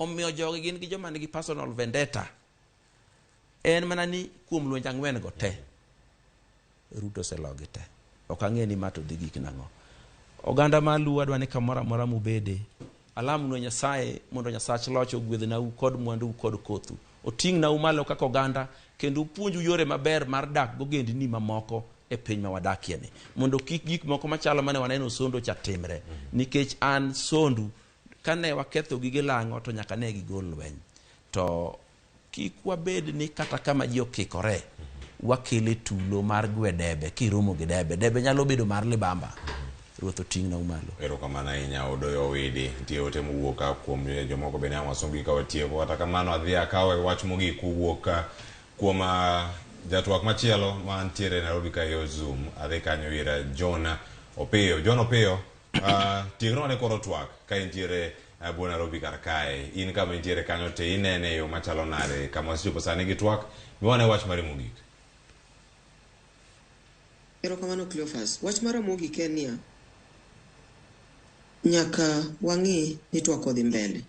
Omiyo jogi gin gi joma nigi personal vendetta. En mana ni kuom lwenje ang'wen go te, Ruto oselogi te. Ok ang'e ni ma to dhi gik nang'o. Oganda ma Luo adwa ni kamoro amora mubede, alamnu Nyasaye mondo Nyasach loch ogwedhnau kod mwanduu kod kothu. Oting'nau malo kaka oganda kendo opuonju yore maber mar dak gogendini mamoko e piny ma wadakie ni. Mondo kik gik moko machalo mane waneno Sondu cha timre. Nikech an Sondu, kane waketho gige lang'o to nyaka ne gigol lweny. To kik wabed ni kata kama ji okikore, wakele tulo mar gwe debe kiromo gi debe. Debe nyalo bedo mar libamba. Ruoth oting'nau malo. Erokamano ahinya Odoyo Owidi. Nitie ote mowuok ka kuom jomoko bende ang' wasomgi ka watieko. Kata kamano adhi akawe wach mogik kowuok kuom jatwak machielo mantiere Nairobi ka yo Zoom. Adhi kanyo ir John Opiyo. John Opiyo, tieknwa ne koro twak ka intiere bwo Nairobi kar kae. In kama intiere kanyo te inene e yo machalo nade kama wasechopo sani gi twak. Miwane wach mari mogik. Erokamano Cleophas. Wach mara mogik en niya, nyaka wang'i ni twak odhi mbele.